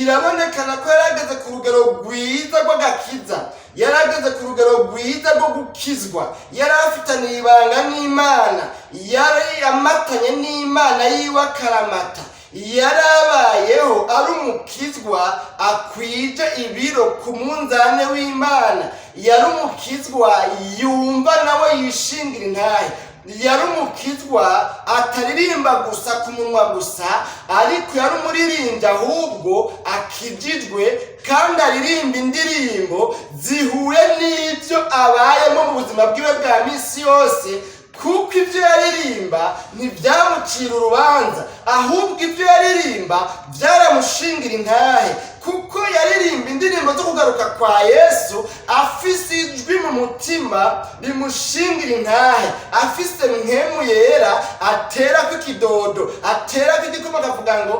Birabonekana ko yarageze ku rugero rwiza rw'agakiza, yarageze ku rugero rwiza rwo gukizwa, yari afitaniye ibanga n'Imana, yari amatanye n'Imana yiwe akaramata, yarabayeho ari umukizwa akwije ibiro ku munzane w'Imana, yari umukizwa yumva nawe yishingira intahe, yari umukizwa ataririmba gusa ku munwa gusa, ariko yari umuririmbyi ahubwo akijijwe kandi aririmba indirimbo zihuye n'ibyo abayemo mu buzima bwiwe bwa minsi yose, kuko ibyo yaririmba ntibyamucira urubanza, ahubwo ibyo yaririmba byaramushingira intahe, kuko yaririmba indirimbo zo kugaruka kwa Yesu afise ijwi mu mutima rimushingira intahe, afise mpwemu yera aterako ikidodo, aterako igikoma, akavuga ngo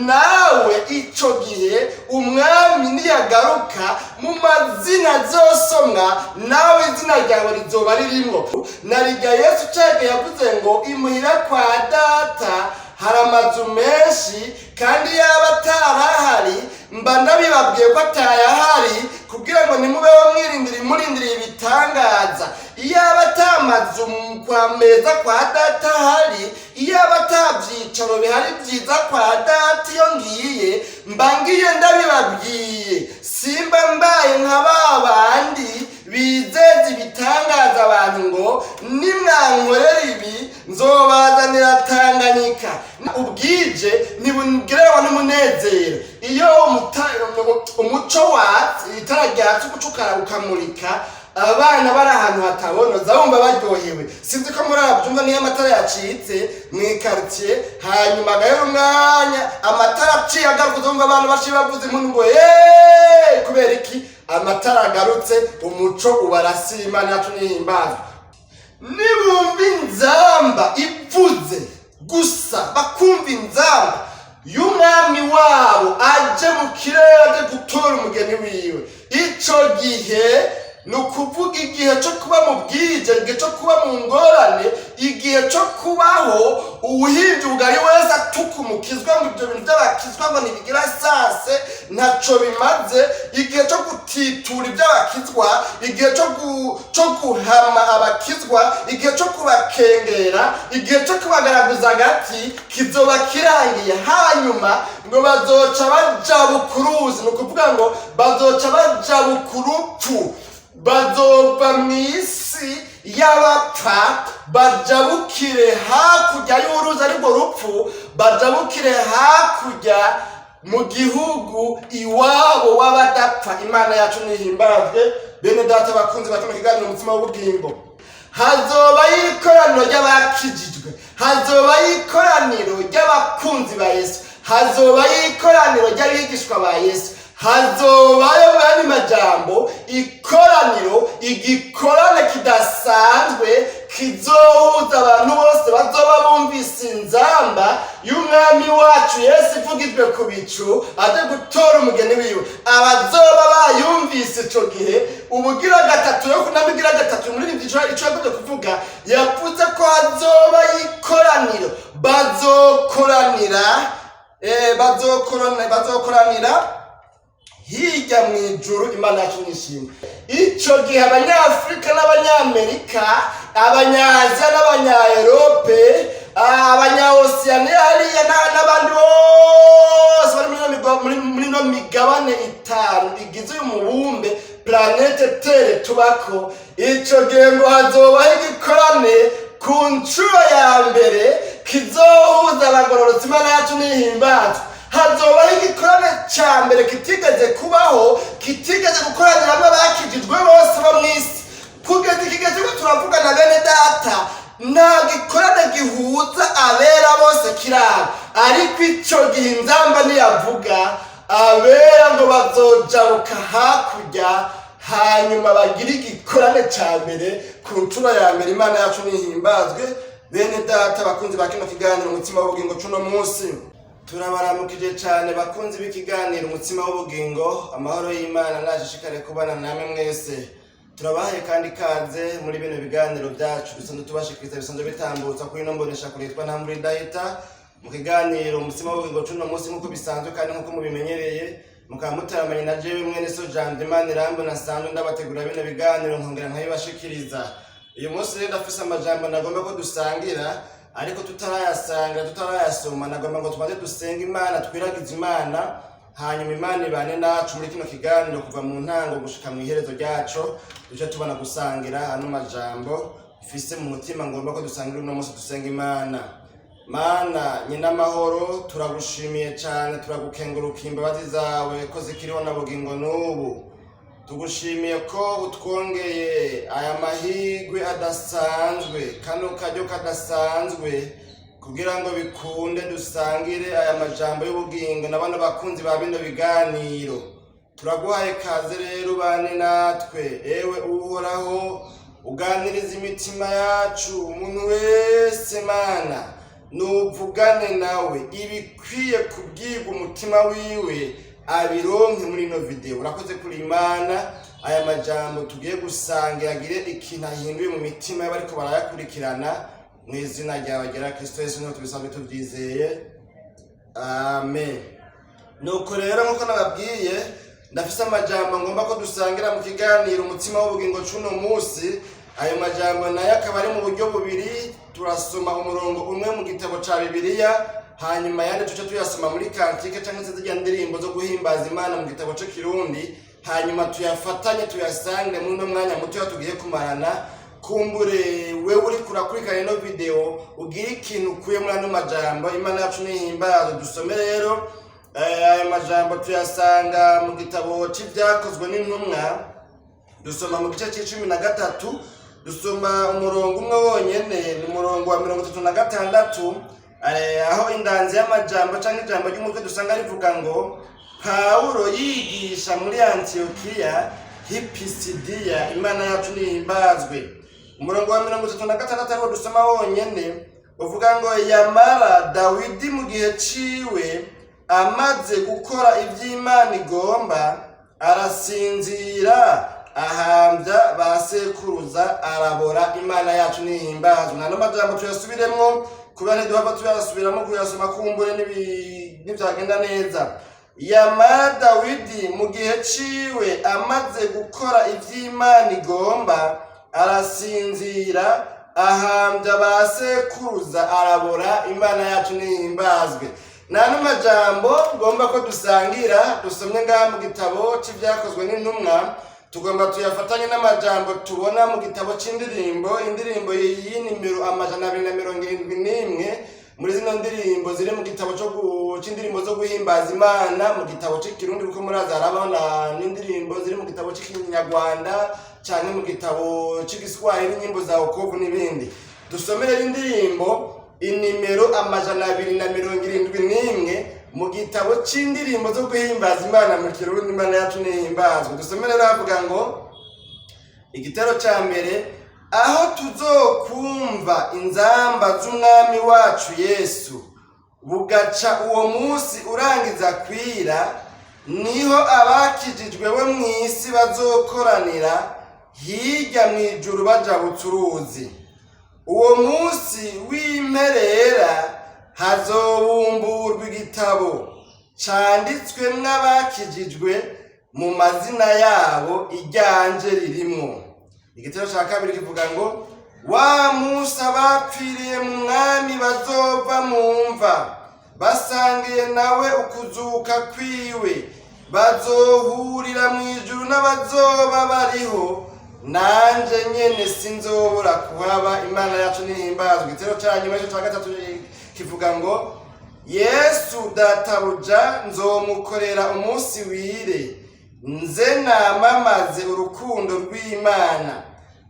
nawe ico gihe umwami niyagaruka mu mazina azosomwa, nawe izina ryawe rizoba ririmwo. Na rirya Yesu cege yavuze ngo imuhira kwa Data hari amazu menshi, kandi yaba atarahari mba ndabibabwiye ko atayahari, kugira ngo ntimubeho mwirindiriye murindiriye ibitangaza. Iyaba ata mazu kwa meza kwa Data ahari, iyaba ata byicaro bihari byiza kwa Data, iyo ngiye mba ngiye ndabibabwiye, simba mbaye nka ba bandi bizeza ibitangaza abantu ngo nimwankorera ibi nzobazanira Tanganyika. Ubwije ntibugereranywa n'umunezero. Iyo umuco watse, itara ryatse, umuco ukamurika, abana bari ahantu hatabona bumva baryohewe. Sinzi ko muri abyumva, niyo amatara yacitse mu ikaritsiye, hanyuma agahera umwanya amatara aciye agaruka, uzumva abantu baciye bavuza impundu ngo yeee. Kubera iki? Amatara agarutse, umuco ubarasiye. Imana yacu nihimbazwe. Nibumva inzamba ivuze gusa, bakumva inzamba y'umwami wabo aje mu kirere, aje gutora umugeni wiwe, ico gihe ni ukuvuga igihe cyo kuba mu bwije, igihe cyo kuba mu ngorane, igihe cyo kubaho uwuhinja ubugari wese atuka umukizwa ngo ibyo bintu by'abakizwa ngo ntibigira sase, ntaco bimaze, igihe cyo gutitura iby'abakizwa, igihe cyo guhama abakizwa, igihe cyo kubakengera, igihe cyo kubagaragaza agati kizoba kirangiye. Hanyuma ngo bazoca bajabuka uruzi, ni ukuvuga ngo bazoca bajabuka urupfu, bazova mu isi y'abapfa bajabukire hakurya y'uruzi arirwo rupfu, bajabukire hakurya mu gihugu iwabo w'abadapfa. Imana yacu nihimbazwe. Bene Data bakunzi ba kino kiganiro Umutima w'Ubugingo, hazobayo ikoraniro ry'abakijijwe, hazobayo ikoraniro ry'abakunzi ba Yesu, hazobayo ikoraniro ry'abigishwa ba Yesu, hazobayo mu yandi majambo ikoraniro, igikorane kidasanzwe kizohuza abantu bose bazoba bumvise inzamba y'umwami wacu Yesu ivugijwe ku bicu aje gutora umugeni wiwe. Abazoba bayumvise ico gihe, ubugira gatatu yo kunabigira gatatu muri ico yakoze kuvuga, yavuze ko hazoba ikoraniro, bazokoranira hirya mu ijuru. Imana yacu nishimwe. Ico gihe Abanyafurika n'Abanyamerika, Abanyaziya n'Abanyaerope, Abanyaosiyaniya hariya n'abandi bose bari muri ino migabane itanu igize uyu mubumbe planète Terre tubako, ico gihe ngo hazobaho igikorane ku nshuro ya mbere kizohuza abagororotsi. Imana yacu nihimbazwe. Hazobaho igikorane ca mbere kitigeze kubaho, kitigeze gukoraniramwo abakijijwe bose bo mw'isi kugeza ikigeze ko turavugana. Bene Data, nta gikorane gihuza abera bose kiraba, ariko ico gihe inzamba niyavuga, abera ngo bazojabuka hakurya, hanyuma bagire igikorane ca mbere ku nshuro ya mbere. Imana yacu nihimbazwe. Bene Data bakunzi ba kino kiganiro Umutima w'Ubugingo cuno munsi, turabaramukije cyane. Bakunzi b'ikiganiro Umutima w'Ubugingo, amahoro y'Imana nashishikare kubana namwe mwese. Turabahaye kandi ikaze muri bino biganiro byacu dusanzwe tubashikiriza, bisanzwe bitambutsa kuri ino mbonesha kure yitwa Nta Mvura Idahita. Mu kiganiro Umutsima w'Ubugingo c'uno munsi, nk'uko bisanzwe kandi nk'uko mubimenyereye, mukaba mutaramanye na jewe mwene so Jambo Imana Irambona, nsanzwe ndabategura bino biganiro nkongera nkabibashikiriza. Uyu munsi rero ndafise amajambo nagomba ko dusangira, ariko tutarayasangira, tutarayasoma, nagomba ngo tubanze dusenge Imana, twiragize Imana, hanyuma Imana ibane nacu muri kino kiganiro kuva mu ntango gushika mu iherezo ryaco, duce tubona gusangira ano majambo mfise mu mutima ngomba ko dusangira uno munsi. Dusenga Imana. Mana nyina amahoro, turagushimiye cyane, turagukenguruka imbabazi zawe ko zikiriho na bugingo n'ubu. Tugushimiye ko utwongeye aya mahirwe adasanzwe, kano karyo kadasanzwe, kugira ngo bikunde dusangire aya majambo y'ubugingo na bano bakunzi ba bino biganiro. Turaguhaye kaze rero, ubane natwe. Ewe Uhoraho, uganiriza imitima yacu, umuntu wese Mana nuvugane nawe, ibikwiye kubwirwa umutima wiwe abironke muri ino video. Urakoze kuri Imana, aya majambo tugiye gusangira agire ikintu ahinduye mu mitima y'abariko barayakurikirana. Mu izina ryawe ryera Kristo Yesu niho tubisanzwe tubyizeye, amen. Nuko rero, nk'uko nababwiye, ndafise amajambo ngomba ko dusangira mu kiganiro Umutsima w'Ubugingo c'uno munsi. Ayo majambo nayo akaba ari mu buryo bubiri: turasoma umurongo umwe mu gitabo ca Bibiliya, hanyuma ayandi tuce tuyasoma muri cantiques cyangwa se zirya ndirimbo zo guhimbaza Imana mu gitabo c'Ikirundi, hanyuma tuyafatanye tuyasange muri uno mwanya mutoya tugiye kumarana. Kumbure wewe uriko urakurikirana ino video ugire ikintu ukuye muri ano majambo. Imana yacu nihimbazwe. Dusome rero. Ayo majambo tuyasanga mu gitabo c'Ivyakozwe n'Intumwa. Dusoma mu gice c'13, dusoma umurongo umwe wonyene, ni umurongo wa 36, aho indanzi y'amajambo canke ijambo ry'umutwe dusanga rivuga ngo: "Pawulo yigisha muri Antiyokiya h'Ipisidiya." Imana yacu nihimbazwe. Umurongo wa 36 ariwo dusoma wonyene, uvuga ngo: "Yamara Dawidi mu gihe ciwe, amaze gukora ivy'Imana igomba, arasinzira, ahambya ba sekuruza, arabora." Imana yacu nihimbazwe. Nano majambo tuyasubiremwo, kubera ntiduhava tuyasubiramo kuyasoma, kumbure ntivyagenda neza. Yamara Dawidi mu gihe ciwe, amaze gukora ivy'Imana igomba, arasinzira, ahambya ba sekuruza, arabora. Imana yacu nihimbazwe. Nano majambo ngomba ko dusangira, dusomye ngaha mu gitabo c'Ivyakozwe n'Intumwa, tugomba tuyafatanye n'amajambo tubona mu gitabo c'indirimbo, indirimbo y'inimero 271 muri zino ndirimbo ziri mu gitabo c'indirimbo zo guhimbaza Imana mu gitabo c'Ikirundi, kuko murazi harabaho n'indirimbo ziri mu gitabo c'Ikinyarwanda canke mu gitabo c'Igiswahili, inyimbo za wokovu n'ibindi. Dusomere indirimbo inimero 271 mu gitabo c'indirimbo zo guhimbaza Imana mu Kirundi. Imana yacu nihimbazwe. Dusomere rero, havuga ngo, igitero ca mbere: "Aho tuzokumva inzamba z'Umwami wacu Yesu, bugaca uwo munsi urangiza kwira, niho abakijijwe bo mw'isi bazokoranira hirya mw'ijuru bajabutse uruzi. Uwo munsi w'imperera hazobumburwa igitabo canditswe n'abakijijwe mu mazina yabo, iryanje ririmwo." Igitero ca kabiri kivuga ngo: "Wa munsi abapfiriye mu Mwami bazova mu mva, basangiye nawe ukuzuka kwiwe, bazohurira mu ijuru n'abazoba bariho, nanje nyene sinzobura kuhaba." Imana yacu nihimbazwe. Igitero ca nyuma, ico ca gatatu, kivuga ngo: "Yesu databuja nzomukorera umunsi wire, nze namamaze urukundo rw'Imana,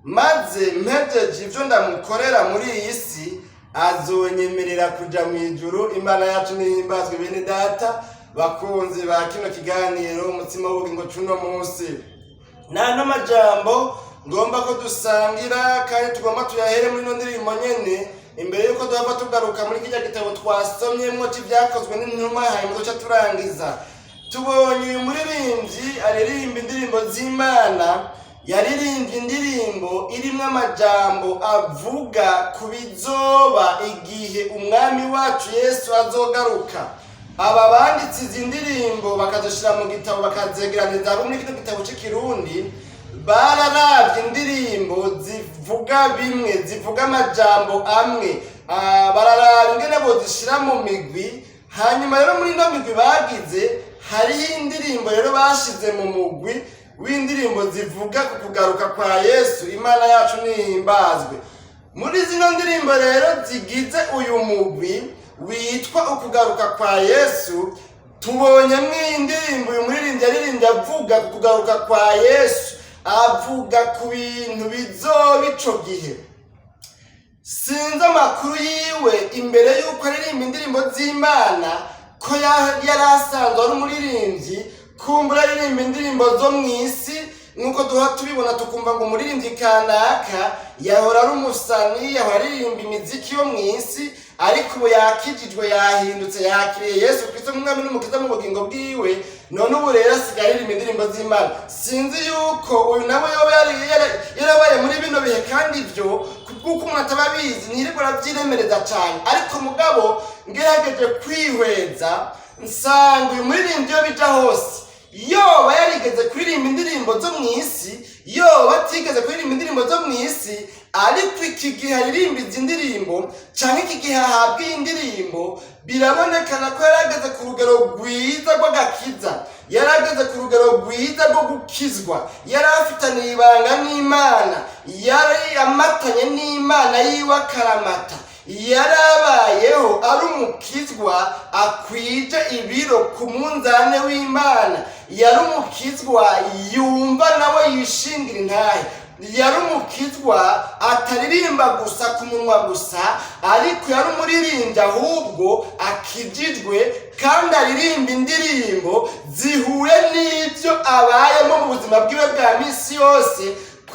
maze mpejeje ivyo ndamukorera muri iyi si, azonyemerera kuja mu ijuru." Imana yacu nihimbazwe. Bene data bakunzi ba kino kiganiro Umutsima w'Ubugingo c'uno munsi, nta majambo ngomba ko dusangira, kandi tugomba tuyahere muri ino ndirimbo nyene, imbere yuko duhava tugaruka muri kirya gitabo twasomyemwo c'Ivyakozwe n'Intumwa, hanyuma duca turangiza. Tubonye uyu muririmbyi aririmba indirimbo z'Imana. Yaririmbye indirimbo irimwo amajambo avuga ku bizoba igihe Umwami wacu Yesu azogaruka. Aba banditse izi ndirimbo bakazishyira mu gitabo, bakazegeraniza hamwe muri kino gitabo cy'Ikirundi, bararavye indirimbo zivuga bimwe, zivuga amajambo amwe. Bararaba ingene bozishira mu migwi. Hanyuma rero muri ino migwi bagize, hariho indirimbo rero bashize mu mugwi w'indirimbo zivuga ku kugaruka kwa Yesu. Imana yacu nihimbazwe. Muri zino ndirimbo rero zigize uyu mugwi witwa Ukugaruka kwa Yesu, tubonyemo iyi ndirimbo uyu muririmbyi yaririmbye avuga ku kugaruka kwa Yesu, avuga ku bintu bizoba ico gihe. Sinzi amakuru yiwe imbere y'uko aririmba indirimbo z'Imana, ko yari asanzwe ari umuririmbyi, kumbura aririmba indirimbo zo mu isi, nk'uko duha tubibona, tukumva ngo umuririmbyi kanaka yahora ari umusani, yahora aririmba imiziki yo mu isi, ariko ubu yakijijwe, yahindutse, yakiriye Yesu Kristo nk'Umwami n'Umukiza mu bugingo bwiwe, none ubu rero asigaye aririmba indirimbo z'Imana. Sinzi yuko uyu nawe yoba yarabaye muri bino bihe, kandi ibyo kubw'uko umuntu ataba abizi ntirirwa arabyiremereza cyane. Ariko mugabo ngerageje kwihweza, nsanga uyu muririmbyi iyo bija hose, yoba yarigeze kuririmba indirimbo zo mu isi, yoba atigeze kuririmba indirimbo zo mu isi, ariko iki gihe aririmba izi ndirimbo canke iki gihe ahabwa iyi ndirimbo, birabonekana ko yarageze ku rugero rwiza rw'agakiza, yarageze ku rugero rwiza rwo gukizwa, yari afitaniye ibanga n'Imana, yari amatanye n'Imana yiwe akaramata, yarabayeho ari umukizwa akwije ibiro ku munzane w'Imana, yari umukizwa yumva nawe yishingira intahe, yari umukizwa ataririmba gusa ku munwa gusa, ariko yari umuririmbyi ahubwo akijijwe kandi aririmba indirimbo zihuye n'ibyo abayemo mu buzima bwiwe bwa minsi yose,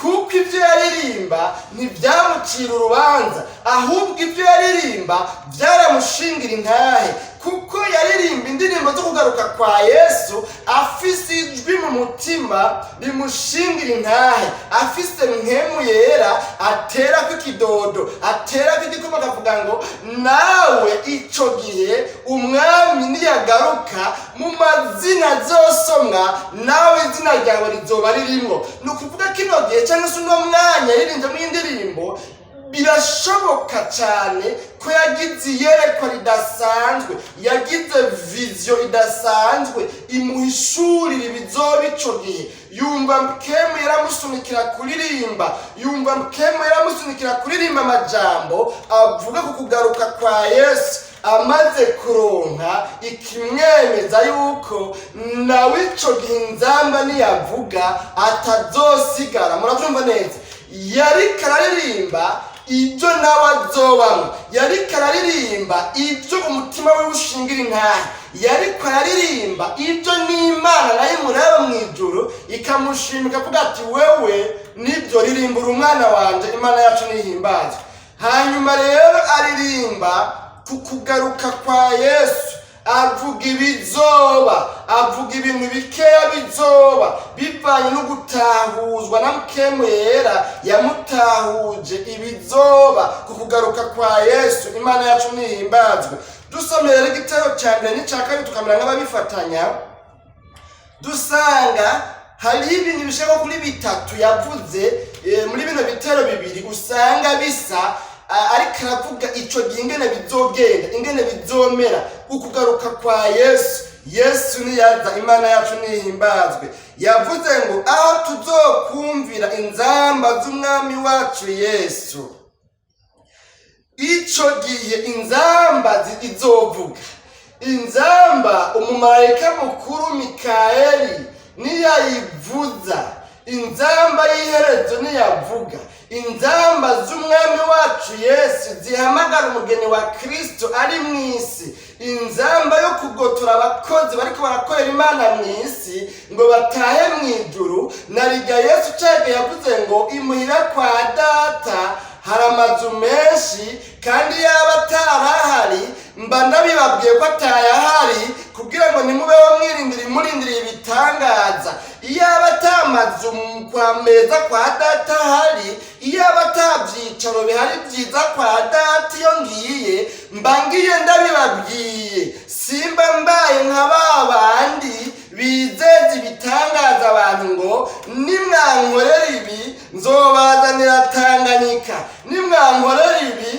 kuko ibyo yaririmba ntibyamucira urubanza, ahubwo ibyo yaririmba byaramushingira intahe, kuko yaririmba indirimbo zo kugaruka kwa Yesu afise ijwi mu mutima rimushingira intahe, afise Mpwemu Yera aterako ikidodo, aterako igikoma, akavuga ngo nawe ico gihe Umwami niyagaruka, mu mazina azosomwa nawe izina ryawe rizoba ririmwo. Ni ukuvuga kino gihe cyangwa se uno mwanya yaririmbyemo indirimbo, birashoboka cyane ko yagize iyerekwa ridasanzwe, yagize vision idasanzwe imuhishurira ibizoba ico gihe. Yumva Mpwemu yaramusunikira kuririmba, yumva Mpwemu yaramusunikira kuririmba amajambo avuga ku kugaruka kwa Yesu, amaze kuronka ikimwemeza yuko nawe ico gihe inzamba niyavuga atazosigara. Murabyumva neza, yariko araririmba ibyo nawe azobamwo, yariko araririmba ibyo umutima we ushingira intahe, yariko araririmba ibyo n'Imana nayo imureba mu ijuru ikamushima, ikavuga ati: "Wewe nibyo, ririmbura umwana wanje." Imana yacu nihimbazwe. Hanyuma rero aririmba ku kugaruka kwa Yesu, avuga ibizoba, avuga ibintu bikeya bizoba bivanye no gutahuzwa na Mpwemu Yera yamutahuje ibizoba ku kugaruka kwa Yesu. Imana yacu nihimbazwe. Dusomye rero igitero cya mbere n'icya kabiri, tukamera nk'ababifatanya, dusanga hariho ibintu bishika kuri bitatu yavuze muri bino bitero bibiri usanga bisa, ariko aravuga ico gihe ingene bizogenda, ingene bizomera ukugaruka kwa Yesu. Yesu niyaza, Imana yacu nihimbazwe. Yavuze ngo aho tuzokumvira inzamba z'Umwami wacu Yesu, ico gihe inzamba izovuga, inzamba umumarayika mukuru Mikayeli niyayivuza, inzamba y'iherezo niyavuga, inzamba z'Umwami wacu Yesu zihamagara umugeni wa Kristo ari mu isi, inzamba yo kugotora abakozi bariko barakorera Imana mu isi ngo batahe mu ijuru. Na rijya Yesu cege yavuze ngo imuhira kwa Data hari amazu menshi, kandi yaba atarahari mba ndabibabwiye ko atayahari, kugira ngo ntimubeho mwirindiriye, murindiriye ibitangaza. Iyaba ata mazu kwa meza kwa Data ahari, iyaba ata byicaro bihari byiza kwa Data, iyo ngiye mba ngiye ndabibabwiye, simba mbaye nka ba bandi bizeza ibitangaza abantu ngo nimwankorera ibi nzobazanira Tanganyika, nimwankorera ibi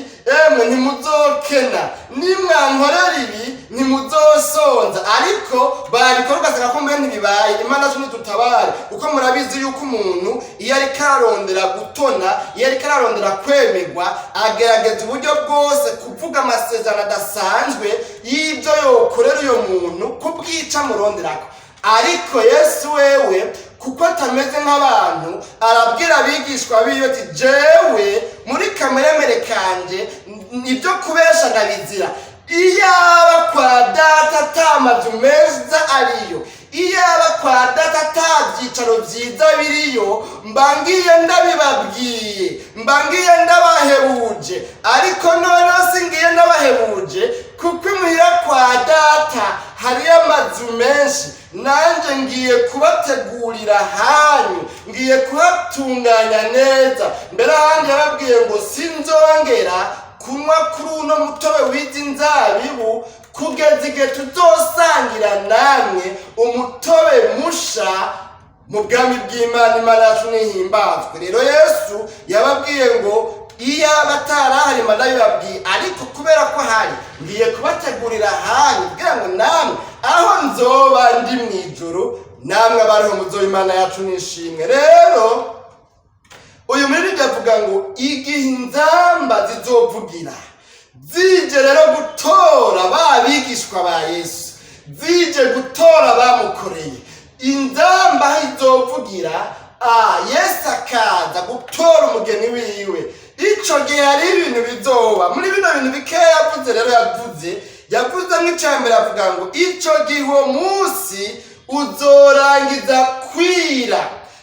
emwe ntimuzokena, nimwankorera ibi ntimuzosonza. Ariko babikora ugasanga ko mbere ntibibaye. Imana yacu ntidutabare, kuko murabizi yuko umuntu iyo ariko ararondera gutona, iyo ariko ararondera kwemerwa, agerageza uburyo bwose kuvuga amasezerano adasanzwe y'ibyo yokorera uyo muntu kubwica muronderako. Ariko Yesu wewe, kuko atameze nk'abantu, arabwira abigishwa biwe ati: "Jewe muri kameremere kanje ibyo kubesha ndabizira. Iyaba kwa Data ata mazu meza ariyo, iyaba kwa Data ata byicaro byiza biriyo, mba ngiye ndabibabwiye, mba ngiye ndabahebuje. Ariko noneho singiye ndabahebuje, kuko imuhira kwa Data hariyo amazu menshi. Nanjye ngiye kubategurira hanyu, ngiye kuhatunganya neza." Mbere ahandi yababwiye ngo: "Sinzongera kunywa kuri uno mutobe w'izi nzabibu kugeza igihe tuzosangira namwe umutobe musha mu bwami bw'Imana." Imana yacu nihimbazwe. Rero Yesu yababwiye ngo: "Iyaba atarahari mba ndabibabwiye, ariko kubera ko ahari ngiye kubategurira ahanyu, kugira ngo namwe aho nzoba ndi mu ijuru, namwe abariho muzoba." Imana yacu nishimwe. Rero uyu muririmbyi avuga ngo igihe inzamba zizovugira, zije rero gutora ba bigishwa ba Yesu, zije gutora bamukoreye, inzamba aho izovugira, Yesu akaza gutora umugeni wiwe, ico gihe hari ibintu bizoba. Muri bino bintu bikeya yavuze rero, yavuze nk'icambere, avuga ngo ico gihe uwo munsi uzorangiza kwira.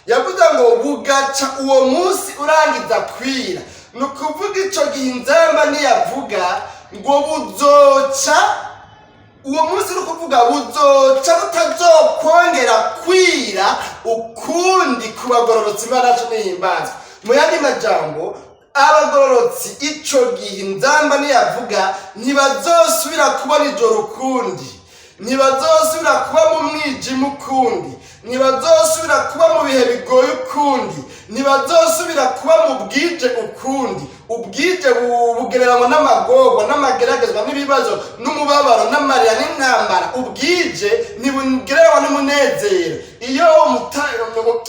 Yavuze ngo bugaca uwo munsi urangiza kwira. Ni ukuvuga ico gihe inzamba niyavuga ngo buzoca uwo munsi, ni ukuvuga buzoca butazokongera kwira ukundi ku bagororotsi. Imana yacu nihimbazwa. Mu yandi majambo, abagororotsi ico gihe inzamba niyavuga ntibazosubira kubona ijoro ukundi, ntibazosubira kuba mu mwijima ukundi, ntibazosubira kuba mu bihe bigoye ukundi, ntibazosubira kuba mu bwije ukundi. Ubwije bugereranywa n'amagorwa n'amageragezwa n'ibibazo n'umubabaro n'amarira n'intambara. Ubwije ntibugereranywa n'umunezero. Iyo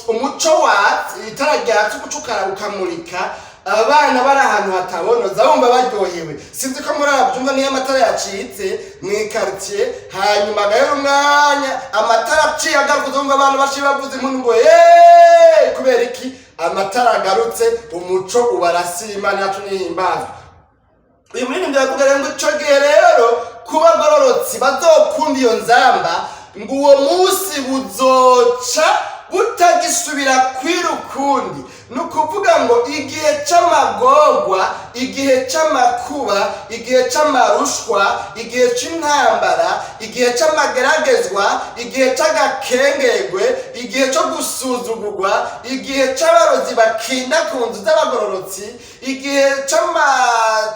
umuco watse, itara ryatse, umuco ukamurika, abana bari ahantu hatabonoza bumva baryohewe. Sinzi ko muri abyumva. Niyo amatara yacitse mu ikaritsiye, hanyuma agahera umwanya amatara aciye agaruka, uzumva abantu baciye bavuza impundu ngo yeee. Kubera iki? Amatara agarutse, umuco ubarasiye. Imana yacu nihimbazwa. Uyu muririmbyi aravuga rero ngo ico gihe rero kuba bagororotsi bazokunda iyo nzamba, ngo uwo munsi buzoca butagisubira kwira ukundi. Ni ukuvuga ngo igihe c'amagorwa, igihe c'amakuba, igihe c'amarushwa, igihe c'intambara, igihe c'amageragezwa, igihe c'agakengegwe, igihe co gusuzugurwa, igihe c'abarozi bakinda ku nzu z'abagororotsi, igihe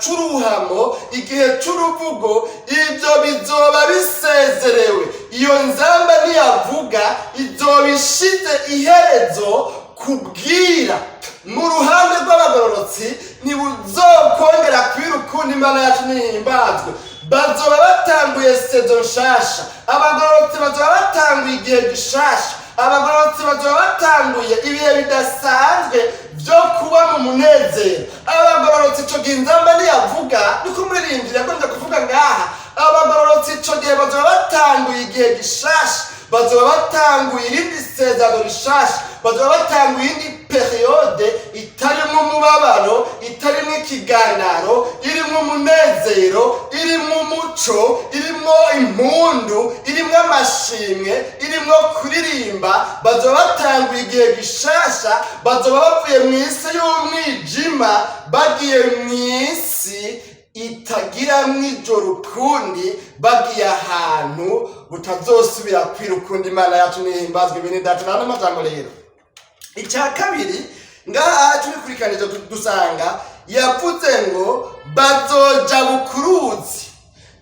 c'uruhamo, igihe c'uruvugo, ibyo bizoba bisezerewe. Iyo nzamba niyavuga izoba ishize iherezo kubwira mu ruhande rw'abagororotsi, ntibuzokongera kwira ukundi. Imana yacu nihimbazwe. Bazoba batanguye saison nshasha. Abagororotsi bazoba batanguye igihe gishasha. Abagororotsi bazoba batanguye ibihe bidasanzwe byo kuba mu munezero. Abagororotsi ico gihe inzamba niyavuga, niko umuririmbyi yakunze kuvuga ngaha, abagororotsi ico gihe bazoba batanguye igihe gishasha, bazoba batanguye irindi sezerano rishasha, bazoba batanguye iyindi période itarimo umubabaro, itarimo ikiganiro, irimo umunezero, irimo umuco, irimo impundu, irimo amashimwe, irimo kuririmba. Bazoba batanguye igihe gishasha, bazoba bavuye mu isi y'umwijima bagiye mu isi itagiramwo ijoro ukundi, bagiye ahantu butazosubira kwira ukundi. Imana yacu nihimbazwe. Bene Data, nta n'amajambo rero. Icya kabiri, ngaha tubikurikiranije dusanga yavuze ngo bazoja bukuruzi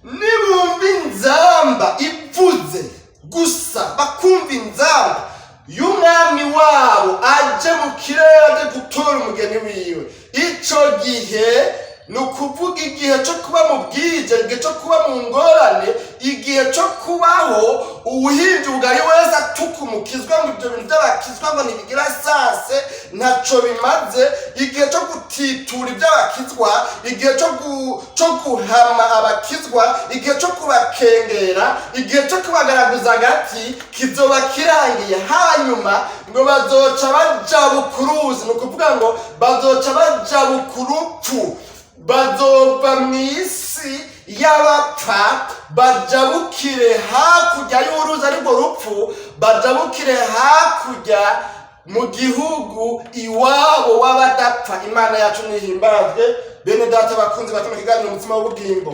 nibumva inzamba ivuze gusa, bakumva inzamba y'umwami wabo aje mu kirere, aje gutora umugeni wiwe. Ico gihe ni ukuvuga igihe cyo kuba mu bwije, igihe cyo kuba mu ngorane, igihe cyo kubaho uwuhinja ubugari wese atuka umukizwa ngo ibyo bintu by'abakizwa ngo ntibigira sens, ntaco bimaze, igihe cyo gutitura iby'abakizwa, igihe cyo guhama abakizwa, igihe cyo kubakengera, igihe cyo kubagaraguza agati kizoba kirangiye. Hanyuma ngo bazoca baja bukuruzi, ni ukuvuga ngo bazoca baja bukurupfu, bazova mu isi y'abapfa bajabukire hakurya y'uruzi arirwo rupfu, bajabukire hakurya mu gihugu iwabo w'abadapfa. Imana yacu nihimbazwe. Bene data bakunzi ba kino kiganiro Umutima w'Ubugingo,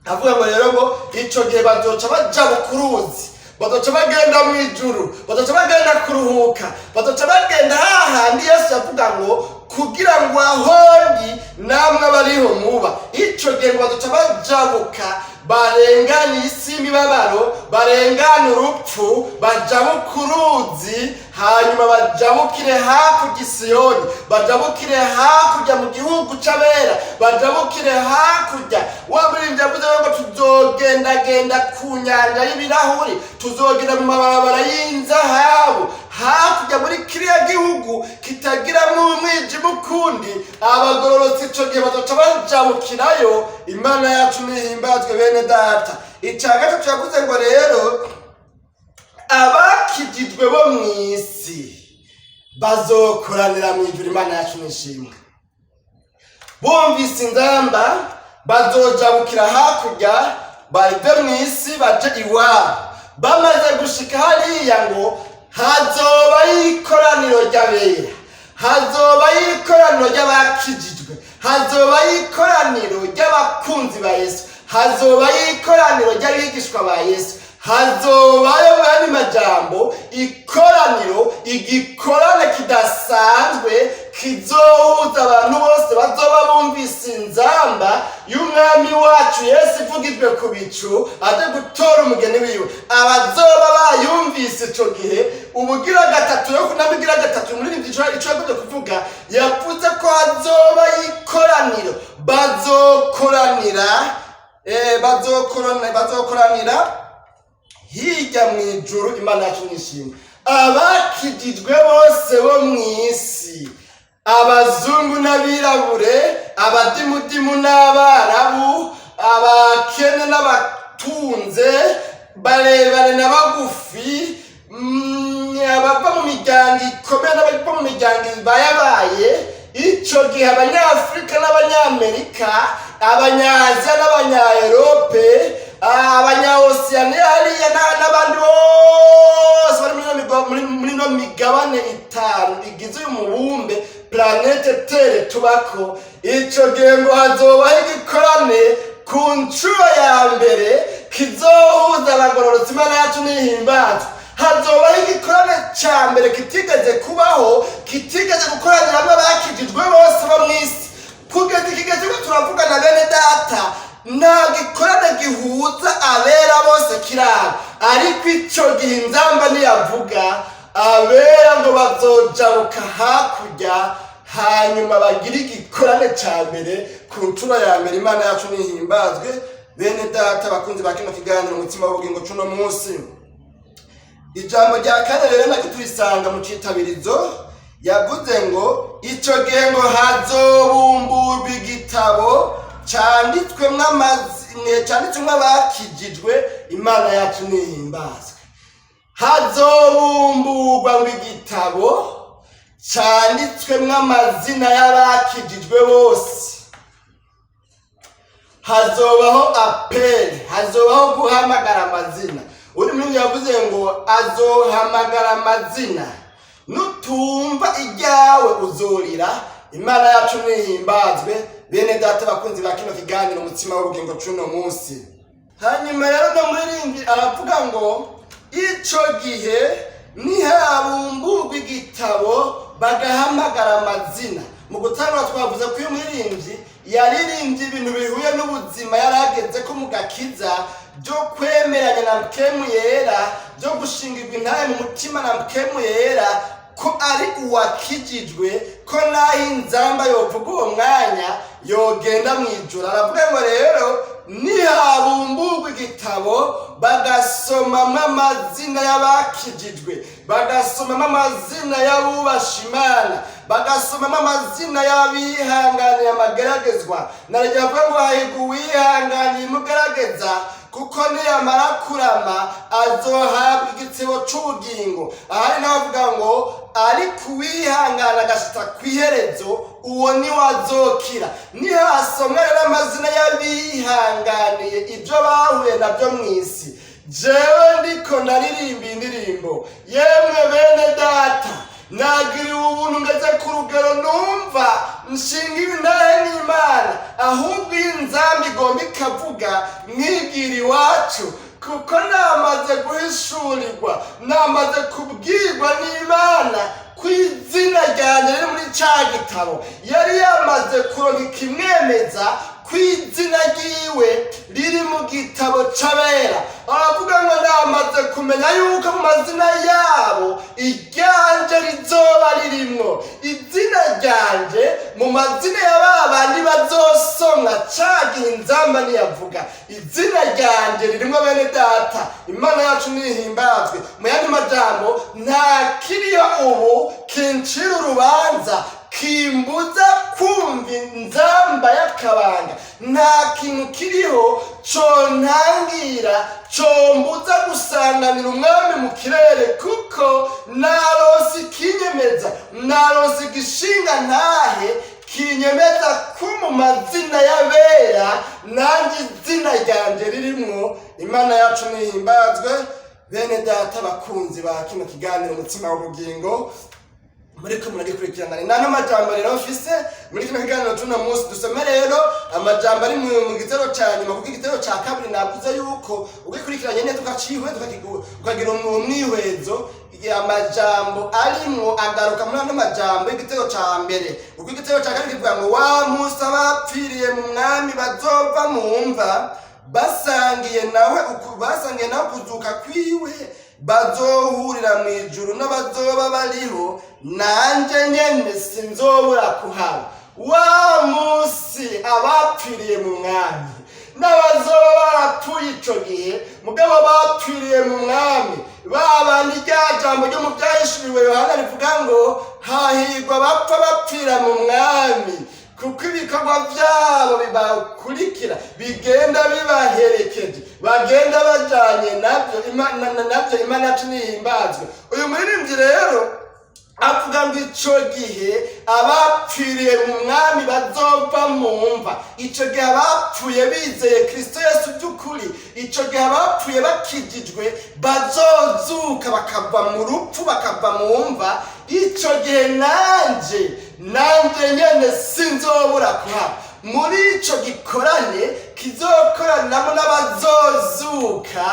avuga ngo rero ngo ico gihe bazoca baja bukuruzi, bazoca bagenda mu ijuru, bazoca bagenda kuruhuka, bazoca bagenda hahandi Yesu yavuga ngo kugira ngo ahondi namwe abariho muba. Ico gihe ngo bazoca bajabuka, barengane isi y'imibabaro, barengane urupfu, bajabuke uruzi, hanyuma bajabukire hakurya i Siyoni, bajabukire hakurya mu gihugu c'abera, bajabukire hakurya. Wa muririmbyi yavuze ngo tuzogendagenda ku nyanja y'ibirahuri, tuzogenda mu mabarabara y'inzahabu, hakurya muri kiriya gihugu kitagiramwo umwijima ukundi. Abagororotsi ico gihe bazoca bajabukirayo. Imana yacu nihimbazwe. Bene data, ica gatatu yavuze ngo rero abakijijwe bo mw'isi bazokoranira mu ijuru. Imana yacu nishimwe. Bumvise inzamba bazojabukira hakurya, bave mu isi baje iwabo. Bamaze gushika hariya ngo hazoba ikoraniro ry'abera, hazoba ikoraniro ry'abakijijwe, hazoba ikoraniro ry'abakunzi ba Yesu, hazoba ikoraniro ry'abigishwa ba Yesu, hazobayo mu yandi majambo ikoraniro, igikorane kidasanzwe kizohuza abantu bose bazoba bumvise inzamba y'umwami wacu Yesu ivugijwe ku bicu aje gutora umugeni wiwe. Abazoba bayumvise ico gihe, ubugira gatatu yo kunamugira gatatu muri ico yagombye kuvuga, yavuze ko hazoba ikoraniro, bazokoranira hirya mu ijuru. Imana yacu nishimwe. Abakijijwe bose bo mu isi, abazungu n'abirabure, abadimudimu n'abarabu, abakene n'abatunze, barebare na bagufi, abava mu miryango ikomeye n'abava mu miryango ibayabaye, ico gihe Abanyafurika n'Abanyamerika, Abanyaziya n'Abanyaerope, Abanyaosiyaniya hariya n'abandi bose bari muri ino migabane itanu igize uyu mubumbe planète Terre tubako, ico gihe ngo hazobaho igikorane ku nshuro ya mbere kizohuza abagororotsi. Imana yacu nihimbazwa. Hazobaho igikorane ca mbere kitigeze kubaho, kitigeze gukoranira hamwe abakijijwe bose bo mw'isi kugeza iki gihe turiko turavugana. Bene data, nta gikorane gihuza abera bose kiraba, ariko ico gihe inzamba niyavuga, abera ngo bazojabuka hakurya, hanyuma bagire igikorane ca mbere ku nshuro ya mbere. Imana yacu nihimbazwe. Bene data bakunzi ba kino kiganiro Umutima w'Ubugingo cuno munsi, ijambo rya kane rero naryo turisanga mu Citabirizo. Yavuze ngo ico gihe ngo hazobumburwa igitabo canditswemwo amazina, canditswemwo abakijijwe. Imana yacu nihimbazwe. Hazobumburwa ngo igitabo canditswemwo amazina y'abakijijwe bose. Hazobaho appel, hazobaho guhamagara amazina. Uri muri yavuze ngo azohamagara amazina, nutumva iryawe uzorira. Imana yacu nihimbazwe. Bene data bakunzi ba kino kiganiro Umutima w'Ubugingo cuno munsi, hanyuma rero no muririmbyi aravuga ngo ico gihe nihabumburwa igitabo. Bagahamagara amazina. Mu gutangura twavuze ko uyu muririmbyi yaririmbye ibintu bihuye n'ubuzima yari ageze ko mu gakiza, byo kwemeranya na Mpwemu Yera, byo gushingirwa intahe mu mutima na Mpwemu Yera, ko ari uwakijijwe, ko naho inzamba yovuga uwo mwanya yogenda mu ijuru. Aravuga ngo rero nihabumburwa igitabo, bagasomamo amazina y'abakijijwe, bagasomamo amazina y'abubasha Imana, bagasomamo amazina y'abihanganiye amageragezwa. Naryo avuga ngo hahirwa uwihanganiye imugerageza, kuko niyamara kurama azohabwa igitsebo c'ubugingo. Ahari nawe avuga ngo ariko uwihangana agashitsa kw'iherezo, uwo niwe azokira. Nihasomwa rero amazina y'abihanganiye ibyo bahuye nabyo mu isi, jewe ndiko ndaririmba indirimbo, yemwe bene data, nagiriwe ubuntu, ngeze ku rugero numva nshinga ibintahe n'Imana. Ahubwo iyo inzamba igomba ikavuga, mwigira iwacu, kuko namaze guhishurirwa, namaze kubwirwa n'Imana ko izina ryanjye riri muri ca gitabo. Yari yamaze kuronka ikimwemeza ko izina ryiwe riri mu gitabo c'abera. Aravuga ngo namaze kumenya yuko mu mazina yabo iryanje rizoba ririmwo. Izina ryanje mu mazina ya ba bandi bazosomwa ca gihe inzamba niyavuga, izina ryanje ririmwo. Bene data, Imana yacu nihimbazwe. Mu yandi majambo, nta kiriyo ubu kincira urubanza, kimbuza kumva inzamba y'akabanga. Nta kintu kiriho contangira, combuza gusanganira umwami mu kirere, kuko naronse ikinyemeza, naronse igishinga ntahe kinyemeza ko mu mazina y'abera nanjye izina ryanje ririmwo. Imana yacu nihimbazwe. Bene data, bakunzi ba kino kiganiro Umutsima w'Ubugingo, muriko muragikurikirana, ni nano majambo rero mfise muri kino kiganiro tuno munsi. Dusome rero amajambo ari mu gitero ca nyuma, kuko igitero ca kabiri navuze yuko ugikurikiranye neza, ukacihweza, ukagira umwihwezo, igihe amajambo arimwo agaruka muri ano majambo y'igitero ca mbere. Kuko igitero ca kabiri kivuga ngo wa munsi abapfiriye mu Mwami bazova mu mva, basangiye nawe kuzuka kwiwe, bazohurira mu ijuru n'abazoba bariho, nanjye nyene sinzobura kuhaba. Wa munsi abapfiriye mu Mwami n'abazoba barapfuye ico gihe, mugabo bapfiriye mu Mwami, babandi rya jambo ryo mu Byahishuriwe Yohana rivuga ngo hahirwa bapfa bapfira mu Mwami, kuko ibikorwa byabo bibakurikira, bigenda bibaherekeje, bagenda bajanye nabyo. Nabyo Imana yacu nihimbazwe. Uyu muririmbyi rero avuga ngo ico gihe abapfiriye mu Mwami bazova mu mva, ico gihe abapfuye bizeye Kristo Yesu by'ukuri, ico gihe abapfuye bakijijwe bazozuka bakava mu rupfu, bakava mu mva, ico gihe nanje nyene sinzobura kuhaba muri ico gikorane kizokoranamo n'abazozuka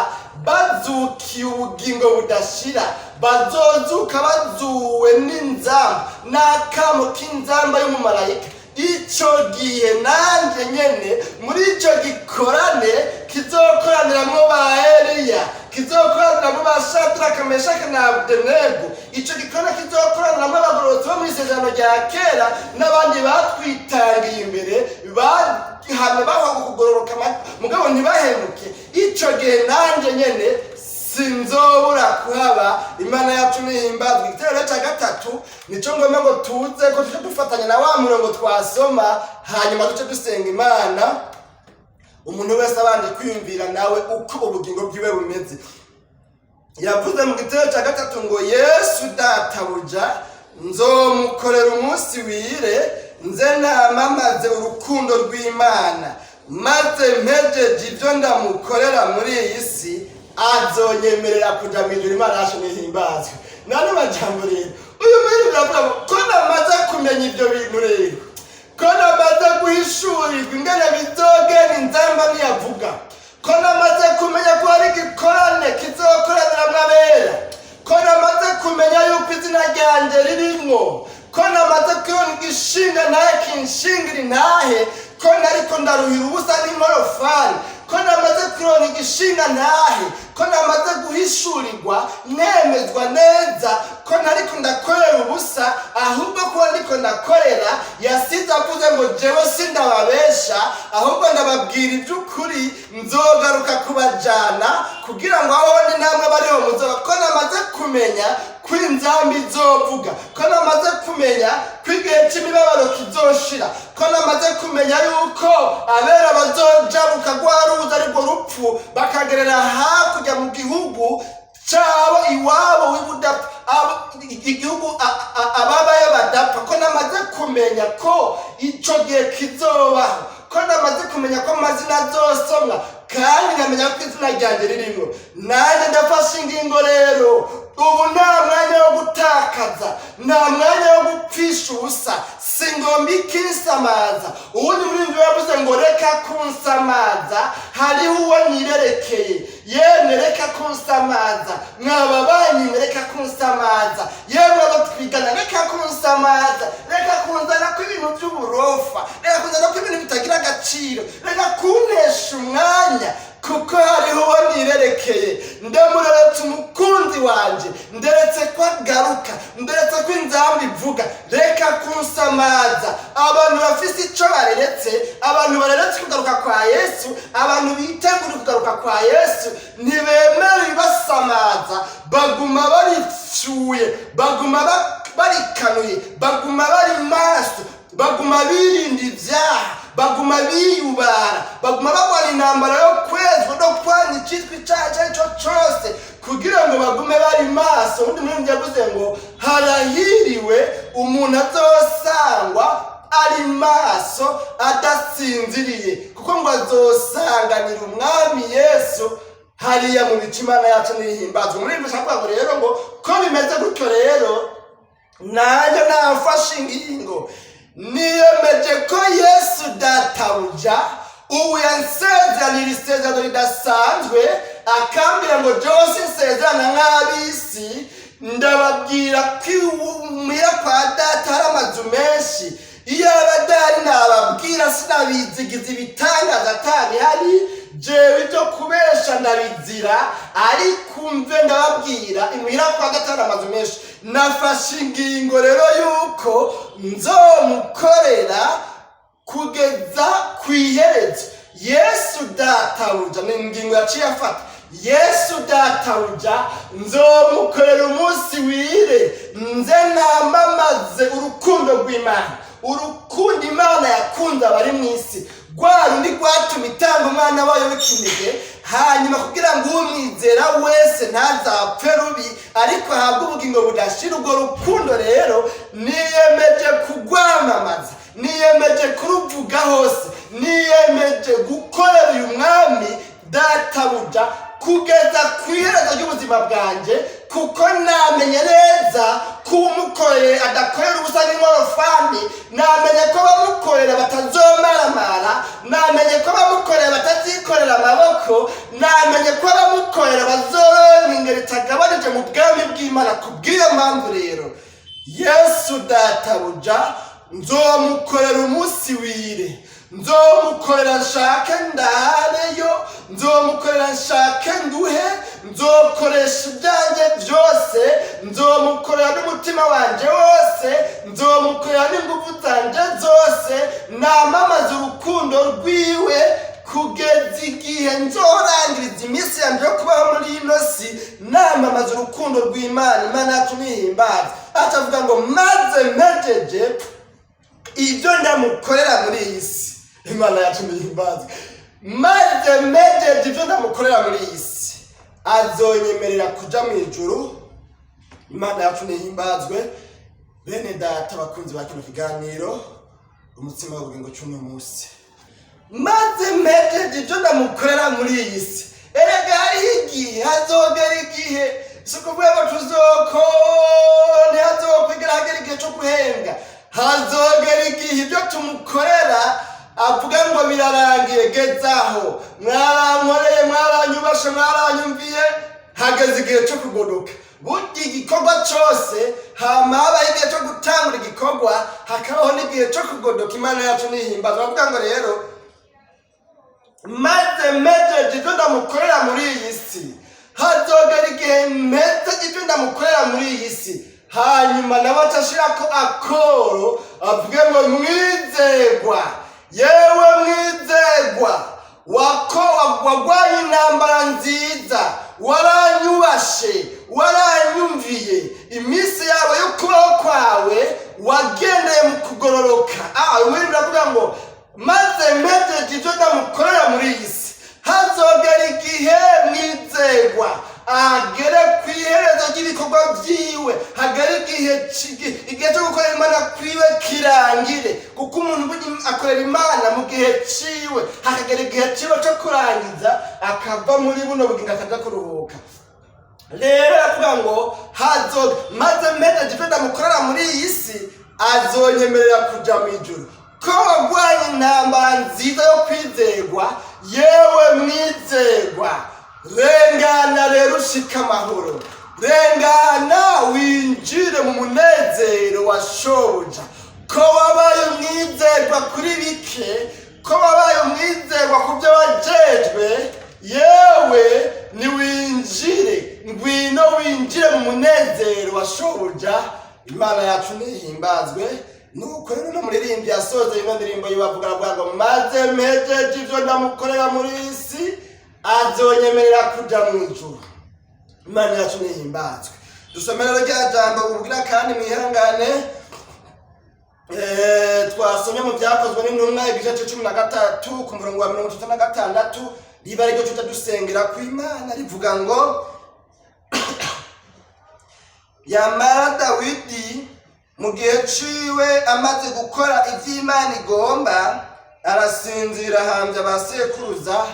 bazukiye ubugingo budashira, bazozuka bazuwe n'inzamba n'akamo k'inzamba y'umumarayika. Ico gihe nanje nyene muri ico gikorane kizokoraniramwo ba Eliya, kizokoraniramwo ba Shadraka, Meshaka na Abedenego, ico gikorane kizokoraniramwo abagororotsi bo mw'isezerano rya kera n'abandi batwitangiye imbere, bahamye bahoga kugororoka mugabo ntibahemuke, ico gihe nanje nyene sinzobura kuhaba. Imana yacu nihimbazwe. Igitero rero cya gatatu nico ngomba ngo tuze ko tuje dufatanya na wa murongo twasoma, hanyuma duce dusenga Imana. Umuntu wese abanje kwiyumvira nawe uko ubugingo bwiwe bumeze. Yavuze mu gitero cya gatatu ngo Yesu databuja nzomukorera umunsi wire, nze namamaze urukundo rw'Imana, maze mpejeje ibyo ndamukorera muri iyi si, azonyemerera kuja mu ijuru. Imana yacu nihimbazwe. Nano majambo rero uyu muri biravuga ngo ko namaze kumenya ibyo bintu rero, ko namaze guhishurirwa ingene bizogenda inzamba niyavuga, ko namaze kumenya ko hari igikorane kizokoraniramwo abera, ko namaze kumenya yuko izina ryanjye ririmwo. kuronka igishinga ntahe kinshingira intahe ko nariko ndaruhira ubusa n'inkorofani, ko namaze kuronka igishinga ntahe, ko namaze guhishurirwa nemezwa neza ko ntariko ndakorera ubusa, ahubwo ko ndiko ndakorera yasize avuze ngo jewe sindababesha, ahubwo ndababwira iby'ukuri, nzogaruka kubajana kugira ngo aho ndi namwe bariho muzoba. Ko namaze kumenya ko inzambi izovuga, ko namaze kumenya ko igihe cy'imibabaro kizoshira, ko namaze kumenya yuko abera bazojabuka rwa ruzi arirwo rupfu, bakagerera hakurya mu gihugu cabo iwabo w'ibudapfa, igihugu ababayo badapfa, ko namaze kumenya ko ico gihe kizobaho, ko namaze kumenya ko amazina azosomwa kandi nkamenya ko izina ryanjye ririmo, nanjye ndafashe ingingo rero. Ubu nta mwanya wo gutakaza, nta mwanya wo gupfisha ubusa, si ngomba ikinsamaza. Uwundi muri yavuze ngo reka kunsamaza, hariho uwo nirerekeye. Yemwe reka kunsamaza, mwaba banyi, reka kunsamaza, yemwe abo twigana, reka kunsamaza, reka kunzana ko ibintu by'uburofa, reka kunzana ko ibintu bitagira agaciro, reka kuntesha umwanya, kuko hariho uwo nirerekeye. Ndamureretse umukunzi wanje, nderetse ko agaruka, nderetse ko inzamba ivuga. Reka kunsamaza. Abantu bafise ico bareretse, abantu bareretse kugaruka kwa Yesu, abantu bitegura kugaruka kwa Yesu, ntibemera ibibasamaza, baguma baripfuye, baguma barikanuye, baguma bari maso, baguma birinda ibyaha, baguma biyubara, baguma bagwana intambara yo kwezwa no kwanga icitwa icyaha icyo ari cyo cyose, kugira ngo bagume bari maso. Undi muri yavuze ngo harahiriwe umuntu azosangwa ari maso adasinziriye, kuko ngo azosanganira umwami Yesu hariya mu bice. Imana yacu ntihimbazwa. Muri ibi bishaka ngo rero ngo ko bimeze gutyo rero, nanjye nafashe ingingo, niyemeje ko Yesu databuja ubu yansezeranira isezerano ridasanzwe, akambwira ngo jewe sinsezerana nk'ab'isi, ndababwira ko imuhira kwa data hari amazu menshi. Iyo abadari nababwira sinabizigiza ibitangaza atabihari. Jewe ibyo kubesha ndabizira, ariko umve ndababwira, imuhira kwa data hari amazu menshi. Nafashe ingingo rero yuko nzomukorera kugeza ku iherezo. Yesu databuja, ni ingingo yaciye afata. Yesu databuja nzomukorera umunsi wire, nze namamaze urukundo rw'Imana, urukundo Imana yakunze abari mu isi, rwa rundi rwatuma itanga umwana wayo w'ikinege, hanyuma kugira ngo umwizera wese ntazapfe rubi, ariko ahabwe ubugingo budashira. Urwo rukundo rero niyemeje kugwamamaza, niyemeje kuruvuga hose, niyemeje gukorera uyu mwami databuja kugeza ku iherezo ry'ubuzima bwanjye, kuko namenye neza ko umukoreye adakorera ubusa n'inkorofani, namenye ko abamukorera batazomaramara, namenye ko abamukorera batazikorera amaboko, namenye ko abamukorera bazoronka ingero itagabanije mu bwami bw'Imana. Ku bw'iyo mpamvu rero, Yesu databuja nzomukorera umunsi wire, nzomukorera nshake ndareyo, nzomukorera nshake nduhe, nzokoresha ibyanjye byose, nzomukorera n'umutima wanjye wose, nzomukorera n'ingufu zanjye zose, namamaza urukundo rwiwe kugeza igihe nzorangiriza iminsi yanjye yo kubaho muri ino si, namamaza urukundo rw'Imana. Imana yacu nihimbaza. Atavuga ngo maze mpejeje ibyo ndamukorera muri iyi si. Imana yacu nihimbaza. Maze mpejeje ibyo ndamukorera muri iyi si, azonyemerera kuja mu ijuru. Imana yacu nihimbazwe. Bene data bakunzi ba kino kiganiro Umutsima w'Ubugingo cy'uno munsi, maze mpejeje ibyo ndamukorera muri iyi si. Erega hariho igihe, hazogera igihe, si ukuvuga ngo tuzokone, hazokwigera hagera igihe cyo guhembwa. Hazogera igihe ibyo tumukorera avuga ngo birarangiye, gezaho, mwarankoreye, mwaranyubashe, mwaranyumviye, hageze igihe cyo kugodoka. Burya igikorwa cose hama habaho igihe cyo gutangura igikorwa, hakabaho n'igihe cyo kugodoka. Imana yacu nihimbazwa. Bavuga ngo rero maze mpejeje ibyo ndamukorera muri iyi si, hazogera igihe mpeze ibyo ndamukorera muri iyi si, hanyuma nawe acashirako akoro, avuge ngo: "Mwizegwa, yewe mwizegwa, wako wagwaye intambara nziza, waranyubashe, waranyumviye, iminsi yawe yo kubaho kwawe wagendeye mu kugororoka." Uyu biravuga ngo maze mpejeje ibyo ndamukorera muri iyi si, hazogera igihe mwizegwa agere ku iherezo ry'ibikorwa byiwe, hagere igihe cyo gukorera Imana kwiwe kirangire, kuko umuntu burya akorera Imana mu gihe ciwe, hakagera igihe ciwe cyo kurangiza, akava muri buno bugingo akaja kuruhuka. Rero aravuga ngo hazo maze mpejeje ibyo ndamukorera muri iyi si, azonyemerera kuja mu ijuru. Ko wagwanye intambara nziza yo kwizegwa, yewe mwizegwa, rengana rero ushika amahoro, rengana winjire mu munezero wa shobuja. Ko wabaye umwizerwa kuri bike, ko wabaye umwizerwa ku byo wajejwe, yewe niwinjire, ngwino winjire mu munezero wa shobuja. Imana yacu nihimbazwe. Nuko rero no muririmbyi yasoza ino ndirimbo yibavuga, aravuga ngo maze mpejeje ivyo ndamukorera muri iyi si, azonyemerera kuja mu ijuru. Imana yacu nihimbazwe. Dusomere rero rya jambo ubwira kandi mwihangane. Twasomye mu Byakozwe n'Intumwa igice ca 13 ku murongo wa 36, riba ariryo tuta dusengera ku Imana. Rivuga ngo: "Yamara Dawidi mu gihe ciwe amaze gukora ivy'Imana igomba, arasinzira, ahambya ba sekuruza,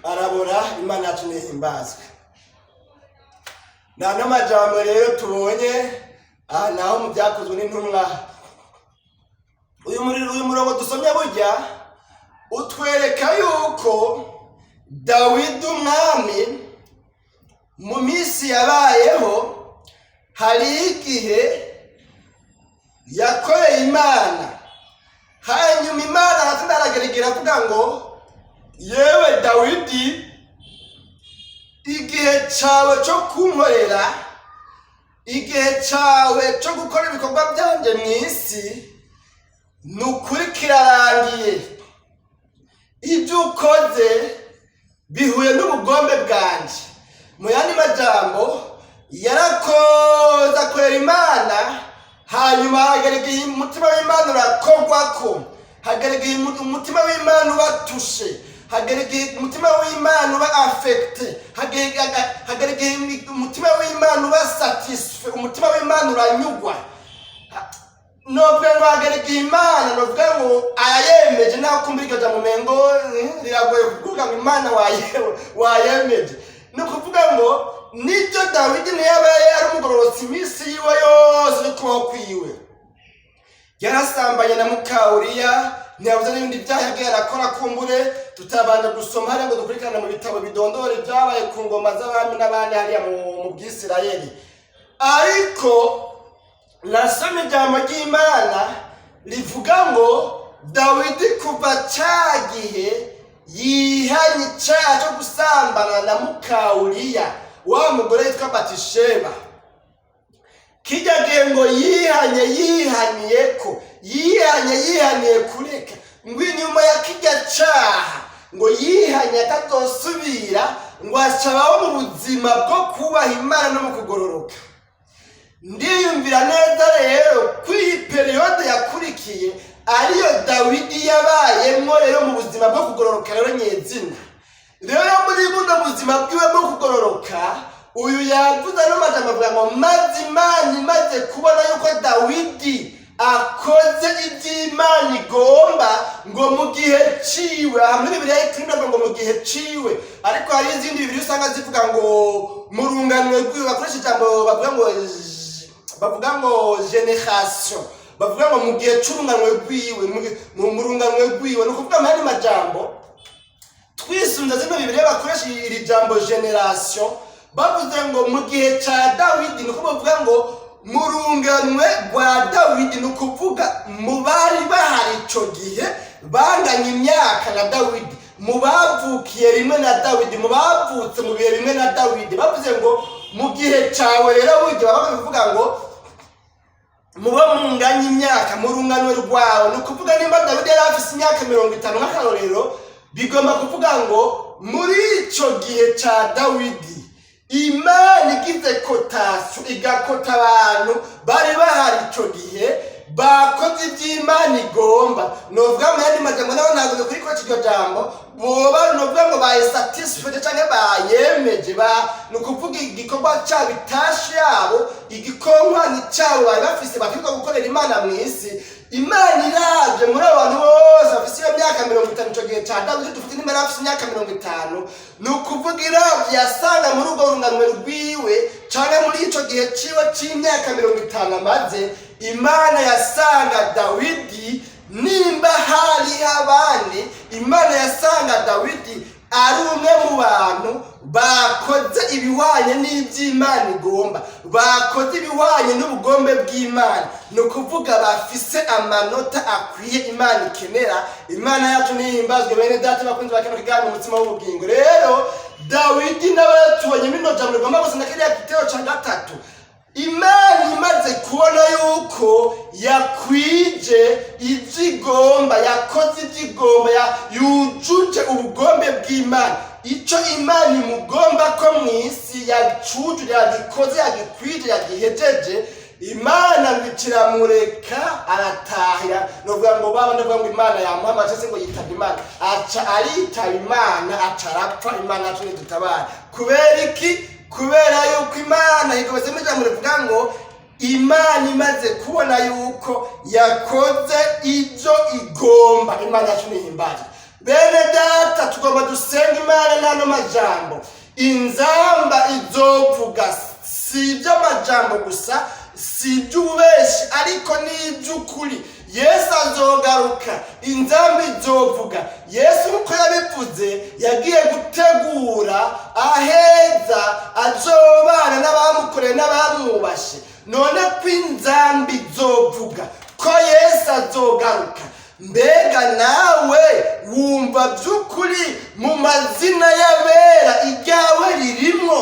arabora." Imana yacu nihimbazwe. Nta n'amajambo rero tubonye aha naho mu Byakozwe n'Intumwa. Uyu murongo dusomye burya utwereka yuko Dawidi umwami mu minsi yabayeho hari igihe yakoreye Imana, hanyuma Imana hasi arageragera avuga ngo: "Yewe Dawidi, igihe cyawe cyo kunkorera, igihe cyawe cyo gukora ibikorwa byanjye mu isi, ni ukuri kirarangiye. Ibyo ukoze bihuye n'ubugombe bwanjye." Mu yandi majambo, yarakoze akorera Imana, hanyuma hagera igihe umutima w'Imana urakorwako, hagera igihe umutima w'Imana uba touché, hagera igihe umutima w'Imana uba affecté, hagera igihe umutima w'Imana uba satisfait, umutima w'Imana uranyugwa. Novuga ngo hagera igihe Imana, novuga ngo arayemeje, naho kumva iryo jambo umengo riragoye kuvuga ngo Imana wayemeje. Ni ukuvuga ngo nibyo, Dawidi ntiyaba yari umugororotsi iminsi yiwe yose yo kubaho kwiwe. Yarasambanye na mukawuriya, ntiyabuze n'ibindi byaha yagiye arakora, kumbure tutabanje gusoma hariya ngo dukurikirane mu bitabo bidondora ibyabaye ku ngoma z'abami n'abandi hariya mu Bwisirayeli. Ariko nasomye ijambo ry'Imana rivuga ngo Dawidi kuva cya gihe yihanye icyaha cyo gusambana na mukawuriya, wa mugore yitwa Batisheba, kijya gihe ngo yihanye, yihaniye ko yihanye, yihaniye kureka, ngo inyuma ya kijya caha ngo yihanye atazosubira, ngo acabaho mu buzima bwo kubaha Imana no mu kugororoka. Ndiyumvira neza rero ko iyi période yakurikiye ariyo Dawidi yabayemwo rero mu buzima bwo kugororoka. Rero nyezina rero muri buno buzima bwiwe bwo kugororoka, uyu yavuze ano majambo avuga ngo maze Imana imaze kubona yuko Dawidi akoze iby'Imana igomba, ngo mu gihe ciwe. Aha muri Bibiliya y'Ikirundi bavuga ngo mu gihe ciwe, ariko hari izindi Bibiliya usanga zivuga ngo mu runganwe rwiwe, bakoresha ijambo bavuga ngo génération, bavuga ngo mu gihe c'urunganwe rwiwe, mu runganwe rwiwe. Ni ukuvuga mu yandi majambo, twisunze zino Bibiliya bakoresha iri jambo génération. Bavuze ngo mu gihe ca Dawidi, ni uko bavuga ngo mu runganwe rwa Dawidi, ni ukuvuga mu bari bahari ico gihe banganye imyaka na Dawidi, mu bavukiye rimwe na Dawidi, mu bavutse mu bihe bimwe na Dawidi. Bavuze ngo mu gihe cawe rero, burya baba bavuga ngo muba munganye imyaka mu rungano rwawe. Ni ukuvuga nimba Dawidi yari afise imyaka 50 nk'akarorero, bigomba kuvuga ngo muri ico gihe ca Dawidi, Imana igize cotation, igakota abantu bari bahari ico gihe bakoze iby'Imana igomba, novuga mu yandi majambo, nabo ntabwo kuri koca iryo jambo, boba novuga ngo baye satisfied canke bayemeje, ba ni ukuvuga igikorwa cabo, itashi yabo, igikonkwani cabo bari bafise bakirirwa gukorera Imana mu isi. Imana iravye muri abo bantu bose bafise iyo myaka 50 ico gihe ca Dawidi, dufite nimba yari afise imyaka 50, ni ukuvuga iravye yasanga muri urwo runganwe rwiwe canke muri ico gihe ciwe c'imyaka 50 amaze, Imana yasanga Dawidi, nimba hariho abandi, Imana yasanga Dawidi ari umwe mu bantu bakoze ibihwanye n'iby'Imana igomba, bakoze ibihwanye n'ubugombe bw'Imana, ni ukuvuga bafise amanota akwiye Imana ikenera. Imana yacu nihimbazwe. Bene data bakunzi ba kino kiganiro Umutsima w'Ubugingo, rero Dawidi nawe tubonye bino jambo rigomba gusa na kiriya gitero ca gatatu. Imana imaze kubona yuko yakwije ibyo igomba, yakoze ibyo igomba, yujuje ubugombe bw'Imana, icyo Imana imugomba ko mu isi yacujuje, yagikoze, yagikwije, yagihejeje, Imana ngo ikiramureka aratahira. Novuga ngo baba, ndavuga ngo Imana yamuhamaje se ngo yitaba Imana, aca aritaba Imana, aca arapfa. Imana yacu nidutabare. Kubera iki? Kubera yuko Imana igometse ijambo rivuga ngo Imana imaze kubona yuko yakoze ibyo igomba. Imana yacu nihimbazwe. Bene data, tugomba dusenga Imana n'ano majambo. Inzamba izovuga, si iby'amajambo gusa, si iby'ububeshi, ariko ni iby'ukuri. Yesu azogaruka, inzamba izovuga. Yesu nk'uko yabivuze, yagiye gutegura aheza azobana n'abamukoreye n'abamwubashe. None ko inzamba izovuga, ko Yesu azogaruka, mbega nawe wumva by'ukuri mu mazina y'abera iryawe ririmo?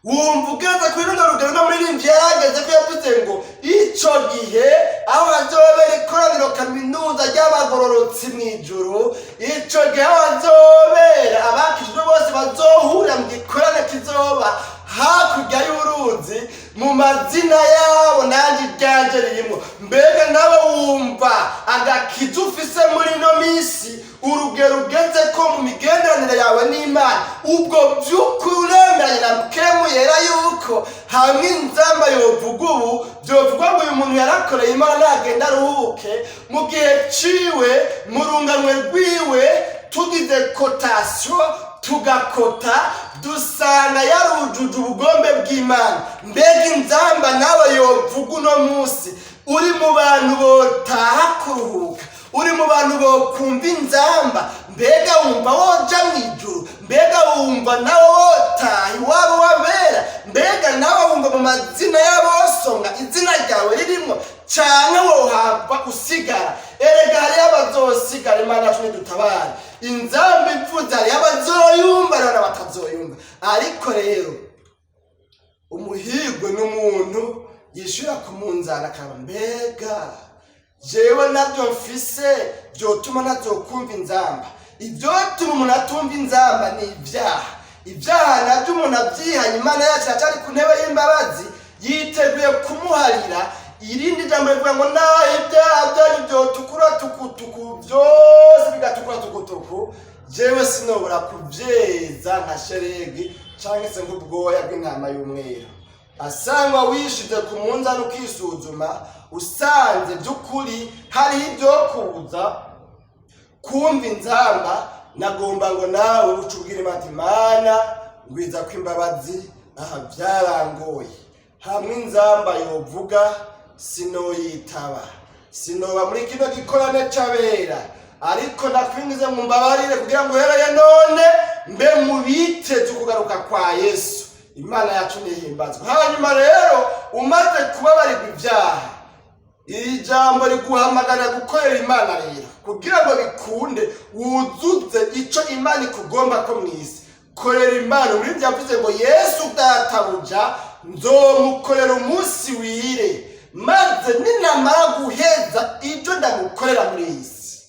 Wumva ugeze kuri runo rugero n'umuririmbyi yarageze ko yavuze ngo ico gihe aho hazobera ikoraniro kaminuza ry'abagororotsi mu ijuru, ico gihe aho hazobera abakijwe bose bazohurira mu gikorane kizoba hakurya y'uruzi, mu mazina yabo nanjye iryanje ririmo. Mbega nawe wumva agakiza ufise muri ino minsi, urugero ugeze ko mu migenderanire yawe n'Imana, ubwo by'ukuri uremeranya na Mpwemu Yera yuko hamwe inzamba yovuga ubu, byovugwa ngo uyu muntu yarakoreye Imana, nagenda aruhuke, mu gihe ciwe, mu runganwe rwiwe, tugize cotation tugakota dusanga yarujuje ubugombe bw'Imana, mbega inzamba nawe yovuga uno munsi, uri mu bantu botaha kuruhuka, uri mu bantu bokumva inzamba? Mbega wumva woja mu ijuru? Mbega wumva nawe wotaha iwabo wabera? Mbega nawe wumva mu mazina y'abosonga izina ryawe ririmo, canke wohava usigara? Erega hariyo abazosigara. Imana yacu nidutabare. Inzamba ivuze, hariyo abazoyumva rero n'abatazoyumva. Ariko rero umuhigwe n'umuntu yishura ku munzani akaba, mbega jewe nabyo mfise byotuma ntazokumva inzamba? Ibyotuma umuntu atumva inzamba ni ibyaha. Ibyaha nabyo umuntu abyihanye, Imana yacu iracyari ku ntebe y'imbabazi, yiteguye kumuharira. Irindi jambo rivuga ngo naho ibyaha byanyu byotukura tukutuku, byose bigatukura tukutuku, jewe sinobura kubyeza nka sheregi cyangwa se nk'ubwoya bw'intama y'umweru. Asangwa wishize ku munzani ukisuzuma, usanze by'ukuri hariho ibyo kuza kumva inzamba, nagomba ngo nawe uce ubwira Imana ati: "Mana, ngwiza ko imbabazi, aha byarangoye, hamwe inzamba yovuga sinoyitaba, sinoba muri kino gikorane c'abera, ariko ndakwingize mu mbabarire kugira ngo uhereye none." Mbe mu biteze ukugaruka kwa Yesu. Imana yacu nihimbazwa. Hanyuma rero umaze kubabarirwa ibyaha, iri jambo riguhamagarira gukorera Imana rero kugira ngo bikunde wuzuze ico Imana ikugomba ko mw'isi. Korera Imana. Muri yavuze ngo: "Yesu databuja nzomukorera umunsi wire, maze ninamara guheza ibyo ndamukorera muri iyi si."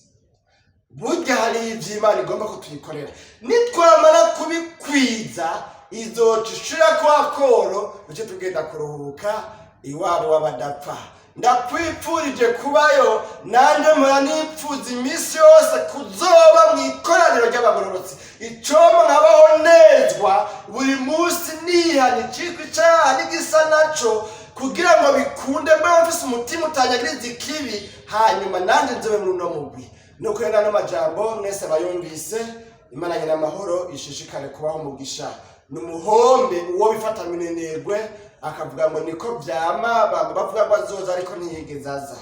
Burya hari ibyo Imana igomba ko tuyikorera, nitwamara kubikwiza izoca ishira kwa koro, duce tugenda kuruhuka iwabo w'abadapfa. Ndakwipfurije kubayo. Nanjye mpora nipfuza iminsi yose kuzoba mu ikoraniro ry'abagororotsi. Icompa nkabaho nezwa buri munsi, nihana icitwa icaha n'igisa naco, kugira ngo bikunde mbe mfise umutima utanyagiriza ikibi, hanyuma nanjye nzobe muri uno mugwi. Nuko rero ano majambo mwese abayumvise, Imana nyina amahoro ishishikare kubaho umugisha. Ni umuhombe uwo bifata minenegwe akavuga ngo niko vyama, bavuga ngo azoza ariko ntiyigeze aza.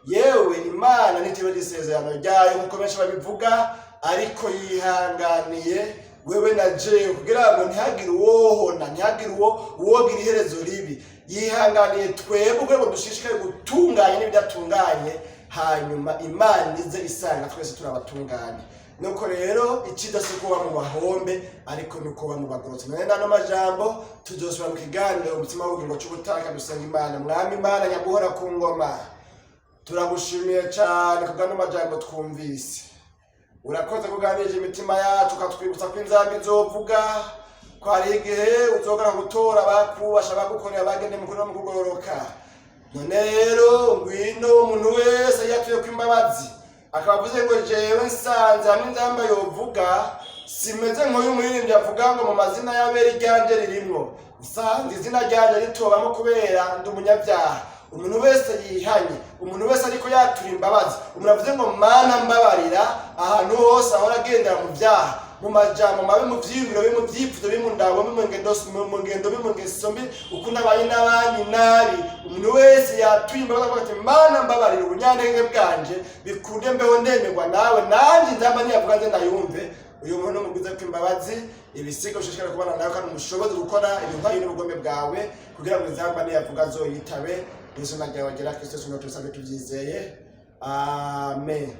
Yewe, Imana ntitiwe isezerano ryayo nkuko benshi babivuga, ariko yihanganiye wewe na jewe kugira ngo ntihagire uwohona, ntihagire uwo uwogira iherezo ribi. Yihanganiye twebwe kugira ngo dushishikare gutunganya n'ibidatunganye, hanyuma Imana ize isanga twese turabatunganye. Nuko rero icyiza si kuba mu bahombe, ariko ni ukuba mu bagororotsi. None n'ano majambo tuzosubira mu kiganiro Umutima w'Ubugingo cy'ubutaka. Dusenga Imana. Mwami Imana nyaguhora ku ngoma, turagushimiye cyane kubw'ano majambo twumvise. Urakoze kuganirije imitima yacu, ukatwibutsa ko inzamba izovuga, ko hari igihe uzogera gutora abakubasha, abagukorera, abagende mu kuri no mu kugororoka. None rero ngwino. Umuntu wese yatuye ko imbabazi akaba avuze ngo: "Jewe nsanze hamwe inzamba yovuga, simeze nk'uyu muririmbyi avuga ngo mu mazina y'abera iryanjye ririmwo, nsanze izina ryanjye ritobamo kubera ndi umunyabyaha." Umuntu wese yihanye, umuntu wese ariko yatura imbabazi, umuntu avuze ngo: "Mana mbabarira," ahantu hose ahora agendera mu byaha, mu majambo mabi, mu vyiyumviro bibi, mu vyifuzo bibi, mu ndabo mbi, mu ngendo mbi, mu ngeso mbi, ukuntu abanye n'abandi nabi, umuntu wese yatuye imbabazi avuga ati: "Mana mbabarira ubunyantege bwanje, bikunde mbeho ndemerwa nawe, nanjye nzamba niyavuga nze ndayumve." Uyu muntu mugwize ko imbabazi, ibisigo ushishikare kubana nawe, kandi umushoboze gukora ibihwanye n'ubugome bwawe, kugira ngo inzamba niyavuga azoyitabe. Mu izina ryawe ryera Kristo Yesu tubisabye tubyizeye, amen.